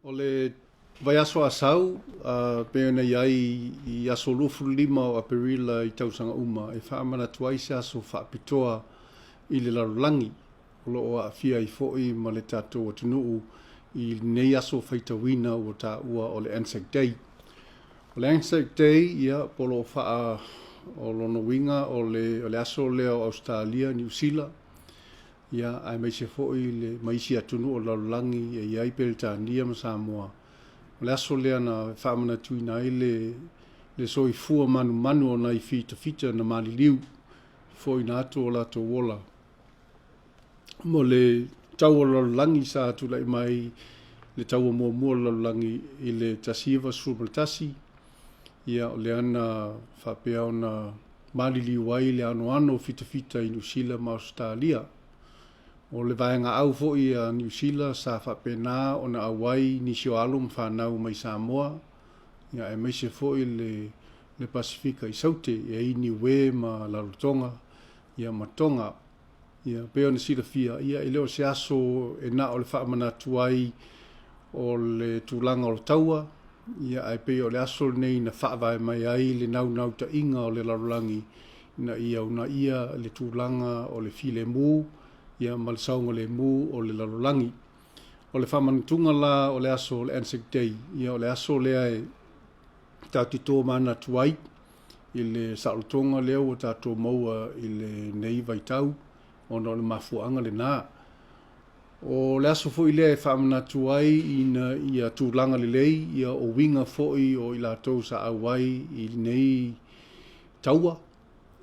O le vaiaso a sau, pei ona i ai i aso 25 o Aperila i tausaga uma e faamanatu ai se aso faapitoa i le lalolagi o lo o aafia ai foi ma le tatou atunuu i lenei aso faitauina ua taua o le Anzac Day. O le Anzac Day, ia, po o lo o faa, o lona uiga o le aso lea o Ausetalia, Niu Sila, Ia, aemaise foi le, ma isi atunuu o le lalolagi e i ai Peretania ma Samoa. O le aso lea na faamanatuina ai le, le soifua manumanu o nai fitafita na maliliu, foina atu o latou ola mo le tau o le lalolagi sa tulai mai le taua muamua o le lalolagi i le 1911, ia, o lea na faapea ona maliliu ai le anoano o fitafita i Niu Sila ma Ausetalia. O le vaegaau foi a Niu Sila sa faapena ona auai nisi o alo ma fanau mai Samoa, ia aemaise foi le le Pasefika i Saute, e ai Niue ma Rarotonga, ia ma Tonga. Ia, pei ona silafia, ia e le o se aso e na o le faamanatu ai o le tulaga o le taua, ia ae pei o le aso lenei na faavae mai ai le naunautaiga o le lalolagi ina ia uunaia le tulaga o le filemu, ia ma le saogalemu o le lalolagi. O le faamanatuga la o le aso o le Anzac Day, ia o le aso lea e tatou te tomanatu ai i le saolotoga lea ua tatou maua i lenei vaitau ona o le mafuaaga lena. O le aso foi lea e faamanatu ai ina ia tulaga lelei ia o uiga foi o i latou sa auai i lenei taua,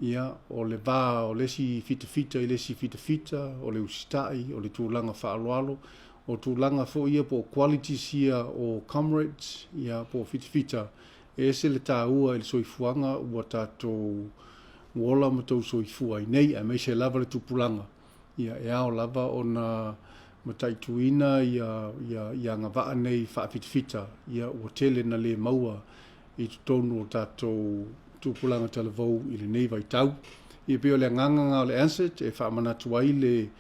ia, o le va o le isi fitafita i le isi fitafita, o le usitai, o le tulaga faaaloalo, o tulaga foi ia po o qualities ia o comrades, ia, po o fitafita, e ese le taua i le soifuaga ua tatou ola ma tou soifua ai nei, aemaise lava le tupulaga. Ia, e ao lava ona mataituina ia, ia, ia agavaa nei faafitafita, ia, ua tele na le maua i totonu o tatou tupulaga talavou i lenei vaitau. Ia, pei o le agaga lena o le ANZAC e faamanatu ai le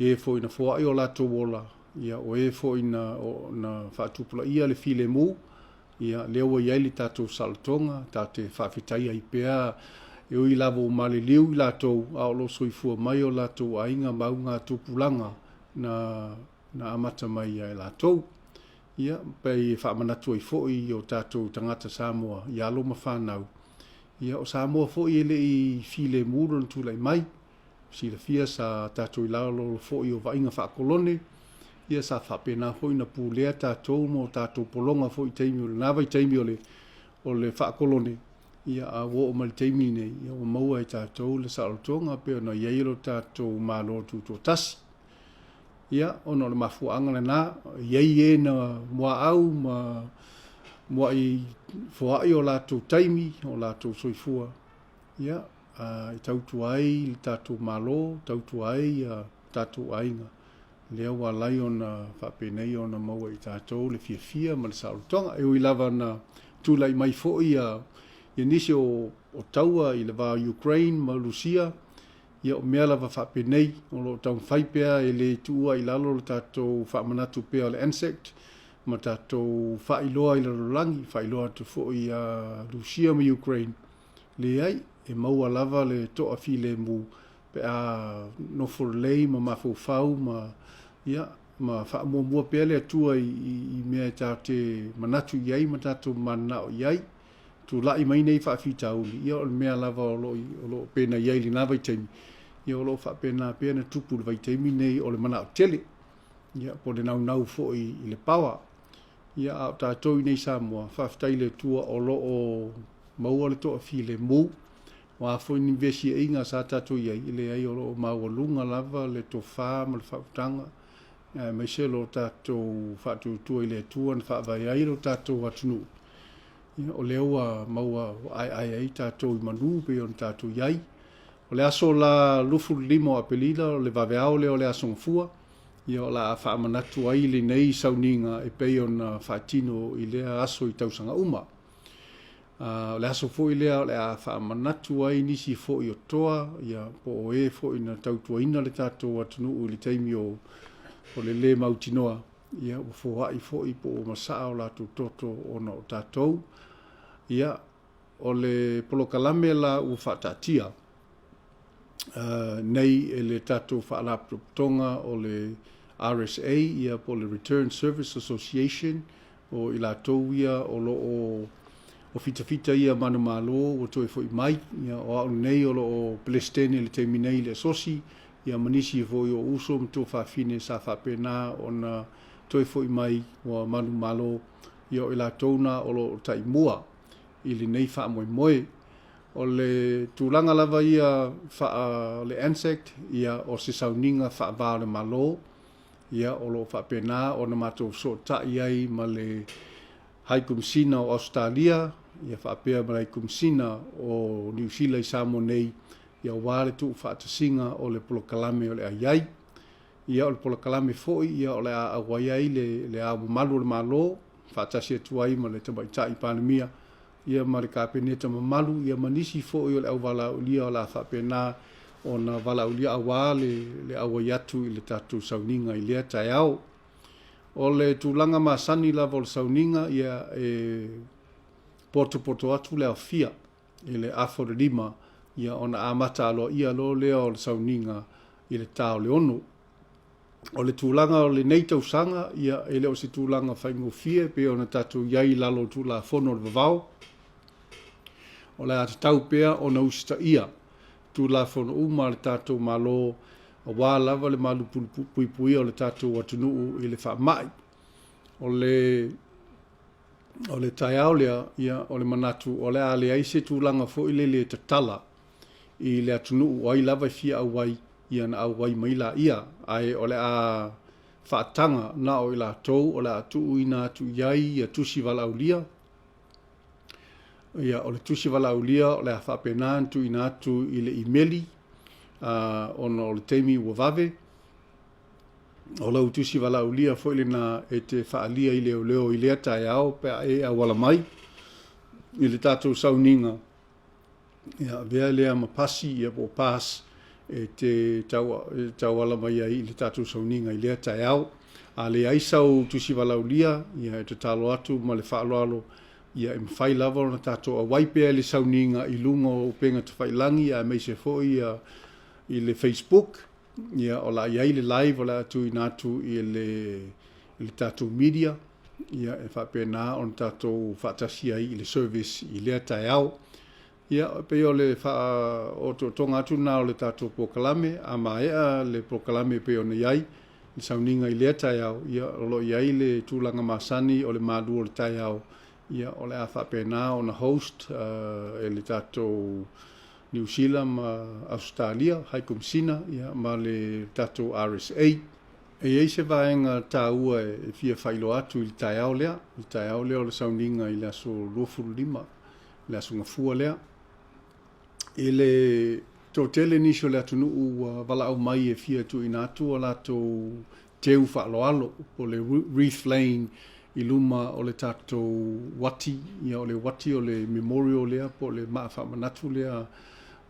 e foi na foai o latou ola, ia, o e foi na, na faatupulaia le filemu, Ia, lea ua i ai le tatou saolotoga, tatou te faafetai ai pea, e ui lava ua maliliu i latou, a o lo o soifua mai o latou aiga ma augatupulaga na, na amata mai ia i latou. Ia, pei e faamanatu ai foi i o tatou tagata Samoa, i alo ma fanau, ia, o Samoa foi e le i filemu lona tulai mai. Silafia sa tatou i lalo foi o vaaiga faakolone, ia sa faapena foi ona pulea tatou ma o tatou pologa foi i taimi o lena vaitaimi o le o le faakolone, ia a ua oo mai i le taimi lenei, ia ua maua e tatou le saolotoga pei ona i ai lo tatou Malo Tutoatasi. Ia, ona o le mafuaaga lena, e i ai e na muaau ma muai foai o latou taimi, o latou soifua, ia, e tautua ai le tatou Malo, tautua ai tatou aiga, lea ua ala ai ona faapenei ona maua e tatou le fiafia ma le saolotoga. E ui lava na tulai mai foi ia nisi o taua i le va o Ukraine ma Rusia, ia o mea lava faapenei o lo o taumafai pea e le tuua i lalo le tatou faamanatu pea o le ANZAC ma tatou faailoa i le lalolagi, faailoa atu foi ia Rusia ma Ukraine, Leai, e maua lava le toafilemu pe a nofo lelei ma mafaufau ma, ia, ma faamuamua pea le Atua i, i, i mea e tatou te manatu i ai ma tatou mananao i ai. Tulai mai nei faafitauli, ia o le mea lava o lo o lo o penei ai i lena vaitaimi, ia o lo o faapena pea ona tupu i le vaitaimi nei o le manao tele, ia, po o le naunau foi i le power. Ia, a o tatou i inei i Samoa, faafetai i le Atua o lo o maua le toafilemu. O a foi ni vesiaiga sa tatou i ai, e leai o lo o maualuga lava le tofa ma le faautaga, aemaise lo tatou faatuatua i le Atua na faavae ai lo tatou atunuu. Ia, o lea ua maua ua aeae ai tatou i manu pei ona tatou i ai. O le aso la 25 o Aperila, o le vaveao lea o le Aso Gafua, ia o le a faamanatu ai lenei sauniga e pei ona faatino i lea aso i tausaga uma. O le aso foi lea o le a faamanatu ai nisi foi o toa, ia, po o e foi na tautuaina le tatou atunuu i le taimi o le lē mautinoa. Ia, ua foai foi po ua masaa o latou toto ona o tatou. Ia, o le polokalame la ua faataatia nei e le tatou Faalapotopotoga o le RSA, ia po o le Return Service Association, o i latou ia o lo o o fitafita ia manumalo ua toe foi mai. Ia, o au nei o lo o Pelesitene i le taimi nei i le Asosi, ia ma nisi foi o uso ma tuafafine sa faapena ona toe foi mai ua manumalo, ia o i latou na o lo o taimua i lenei faamoemoe. O le tulaga lava ia faa le ANZAC, ia o se sauniga faava o le Malo, ia o lo o faapena ona matou fesootai ai ma le Hai Komisina o Ausetalia, ia faapea ma le Hai Komisina o Niu Sila i Samoa nei, ia aua le tuufaatasiga o le polokalame o le a i ai. Ia o le polokalame foi ia o le a auai ai le, le Ao Mamalu o le Malo, faatasi atu ai ma le Tamaitai Palemia, ia ma le Kapeneta mamalu, ia ma nisi foi o le auvalaaulia o le a faapena ona valaaulia aua le, le auai atu i le tatou sauniga i lea taeao. O le tulaga masani lava o le sauniga, ia e potopoto atu le aofia i le afa o le 5, ia ona amata aloaia loa lea o le sauniga i le ta o le 6. O le tulaga o lenei tausaga, ia e le o se tulaga faigofie pei ona tatou i ai i lalo o Tulafono o le Vavao. O le a tatau pea ona usitaia Tulafono uma a le tatou Malo aua lava le malupuipuia o le tatou atunuu i le faamai. O le o le taeao lea, ia, o le manatu o le a leai se tulaga foi lele e tatala i le atunuu o ai lava e fia auai, ia ona auai mai laia. Ae o le a faataga na o i latou o le a tuuina atu i ai ia tusi valaaulia. Ia, o le tusi valaaulia o le a faapena ona tuuina atu i le imeli, ona o le taimi ua vave. O lau tusi valaaulia foi lena e te faaalia i leoleo i lea taeao pe a e auala mai i le tatou sauniga, ia avea lea ma pasi, ia po o pass e te tauala mai ai i le tatou sauniga i lea taeao. A leai sau tusi valaaulia, ia e tatalo atu ma le faaaloalo, ia e mafai lava ona tatou auai pea i le sauniga i luga o upega tafailagi aemaise foi ia i le Facebook. Ia, o le a i ai le live o le a tuuina atu i le, i le tatou media, ia, e faapena ona tatou faatasi ai i le service i lea taeao. Ia, e pei o le faaotootoga atu lena o le tatou polokalame. A maea le polokalame e pei ona i ai le sauniga i lea taeao, ia, o lo o i ai le tulaga masani o le malu o le taeao, ia, o le a faapena ona host e le tatou Niu Sila ma Ausetalia, Hai Komisina, ia, ma le tatou RSA. E i ai se vaega taua e fia faailoa atu i le taeao lea, le taeao lea o le sauniga i le aso 25, le aso Gafua lea. I le toatele nisi o le atunuu ua valaau mai e fia tuuina atu a latou teu faaaloalo po o le wreath laying i luma o le tatou uati, ia o le uati o le memorial lea po o le maa faamanatu lea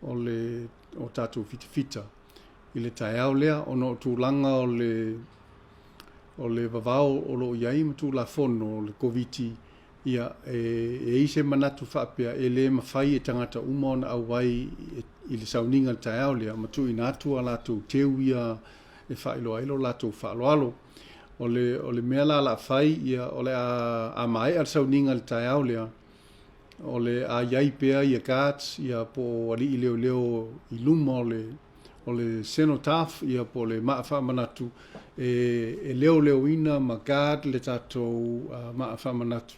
o le o tatou fitafita i le taeao lea ona o tulaga o le o le vavao o lo o i ai ma Tulafono o le Koviti. Ia, e i ai se manatu faapea e le mafai e tagata uma ona auai i le sauniga i le taeao lea ma tuuina atu a latou teu ia e faailoa ai lo latou faaaloalo. O le, o le mea la o le a fai, ia, o le a, a maea le sauniga i le taeao lea, o le a i ai pea ia guards, ia, po o alii leoleo i luma o le, o le cenotaph, ia, po o le maa faamanatu, e, e leoleoina ma guard le tatou uh, maa faamanatu.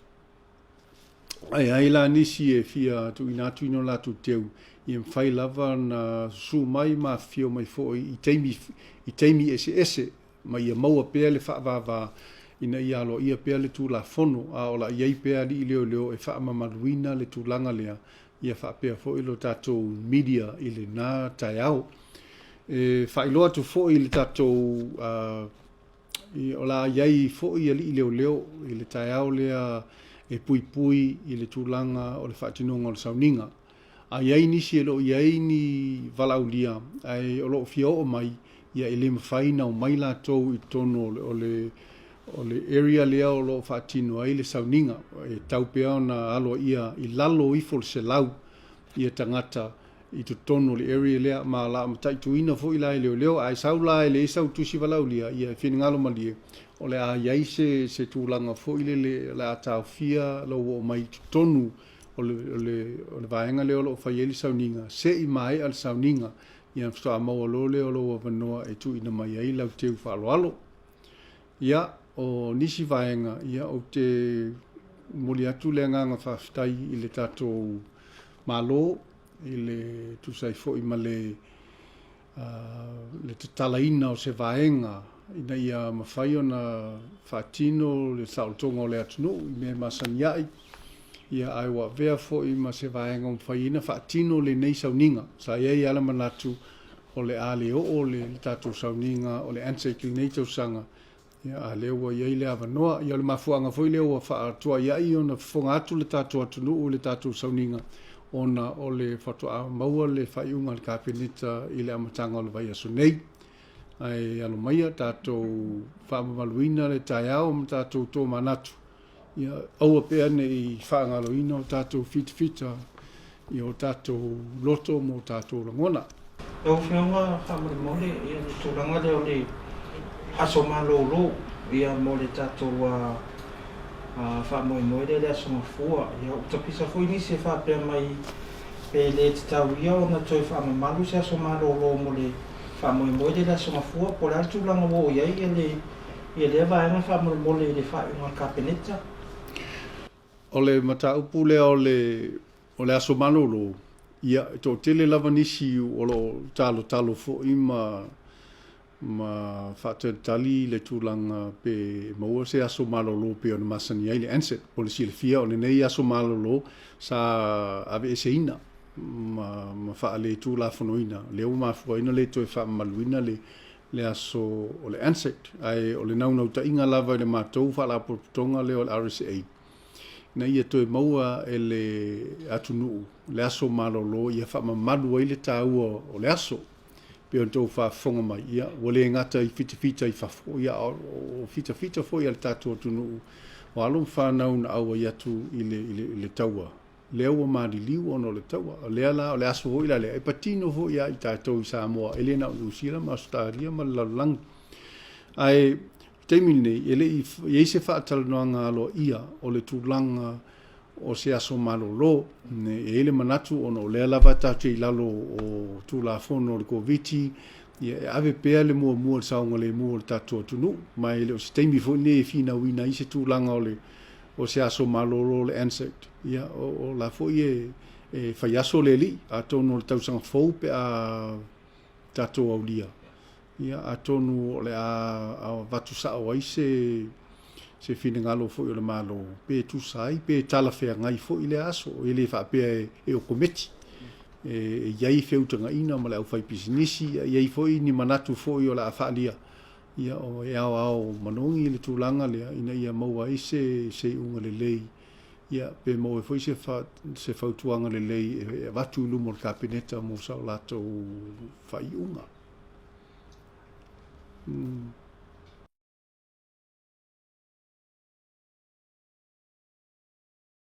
Ae ai la nisi e fia tuuina atu i no latou teu, ia mafai lava na susu mai ma afifio mai foi i taimi, i taimi eseese, ma ia maua pea le faavavā ina ia aloaia pea le Tulafono, a o le a i ai pea alii leoleo e faamamaluina le tulaga lea, ia faapea foi lo tatou media i lena taeao. E faailoa atu foi i le tatou uh, o le a i ai foi alii leoleo i le taeao lea e puipui i le tulaga o le faatinoga o le sauniga. A i ai nisi e le o i ai ni valaaulia ae o lo o fia oo mai, ia e le mafai ona omai latou i totonu o le, o le, o le area lea o lo o faatino ai le sauniga, e tatau pea ona aloaia i lalo ifo o le 100 ia tagata i totonu o le area lea, ma o le a mataituina foi la e leoleo. A e sau la e leai sau tusi valaaulia, ia e finagalo malie o le a i ai se se tulaga foi lele o le a taofia lou oo mai i totonu o le o le o le vaega lea o lo o fai ai le sauniga, se i maea le sauniga, ia ona faatoa maua loa lea o lou avanoa e tuuina mai ai lau teu faaaloalo. Ia, o nisi vaega, ia, ou te momoli atu le agaga faafetai i le tatou Malo i le tusa ai foi ma le le tatalaina o se vaega ina ia mafai ona faatino le saolotoga o le atunuu i mea e masani ai, ia ae ua avea foi ma se vaega ua mafai ai ona faatino lenei sauniga. Sa i ai lava le manatu o le a le oo le tatou sauniga o le ANZAC i lenei tausaga, ia, a lea ua i ai le avanoa. Ia, o le mafuaaga foi lea ua faatuaiai ona fofoga atu le tatou atunuu i le tatou sauniga, ona o le faatoa maua le faaiuga a le Kapeneta i le amataga o le vaiaso nei. Ae alo maia tatou faamamaluina le taeao ma tatou tomanatu Ia aua pea ne i faagaloina o tatou fitafita i o tatou loto ma o tatou lagona. Lau Afioga faamolemole ia le tulaga lea o le aso malolo ia mo le tatou faamoemoe lea i le Aso Gafua. Ia ua tapisa foi nisi e faapea mai pe le tatau ia ona toe faamamalu se aso malolo mo le faamoemoe lea i le Aso Gafua po o le a le tulaga ua oo i ai le Ia lea vaega faamolemole i le faaiuga a le Kapeneta. O le mataupu lea o le o le aso malolo, ia, e toatele lava nisi o lo o talotalo foi ma ma faatalitali i le tulaga pe maua se aso malolo pei ona masani ai le ANZAC. Mo le silafia, o lenei aso malolo sa aveeseina ma ma faaletulafonoina, lea ua mafua ai ona le toe faamamaluina le le aso o le ANZAC, ae o le naunautaiga lava i le matou Faalapotopotoga lea o le RSA, ina ia toe maua e le atunuu le aso malolo ia faamamalu ai le taua o le aso. Pei ona outou faafofoga mai, ia, ua le gata i fitafita i fafo, ia, a o fitafita foi a le tatou atunuu, o alo ma fanau na auai atu i le, i le, i le taua, lea ua maliliu ona o le taua. O lea la, o le aso foi la lea, e patino foi ia i tatou i Samoa, e le na o Niu Sila ma Ausetalia ma le lalolagi. Ae, o le taimi lenei, e le i i ai se faatalanoaga aloaia o le tulaga o se aso malolo. E i ai le manatu ona o lea lava tatou te i lalo o Tulafono o le Koviti, ia e ave pea le muamua i le saogalemu o le tatou atunuu. Ma e le o se taimi foi lenei e finauina ai se tulaga o le o se aso malolo o le ANZAC, ia, o, o la foi e, e fai aso le alii, atonu o le tausaga fou pe a tatou aulia, ia, atonu o le a avatu sao ai se, se finagalo foi o le Malo, pe tusa ai, pe talafeagai foi lea aso, e le faapea e, e okometi. E, e i ai feutagaiga ma le aufaipisinisi, e i ai foi ni manatu foi o le a faaalia, Ia, e aoao manogi le tulaga lea ina ia maua ai se se iuga lelei, ia, pe maua ai foi se se fautuaga lelei e avatu i luma o le Kapeneta mo sa o latou faaiuga.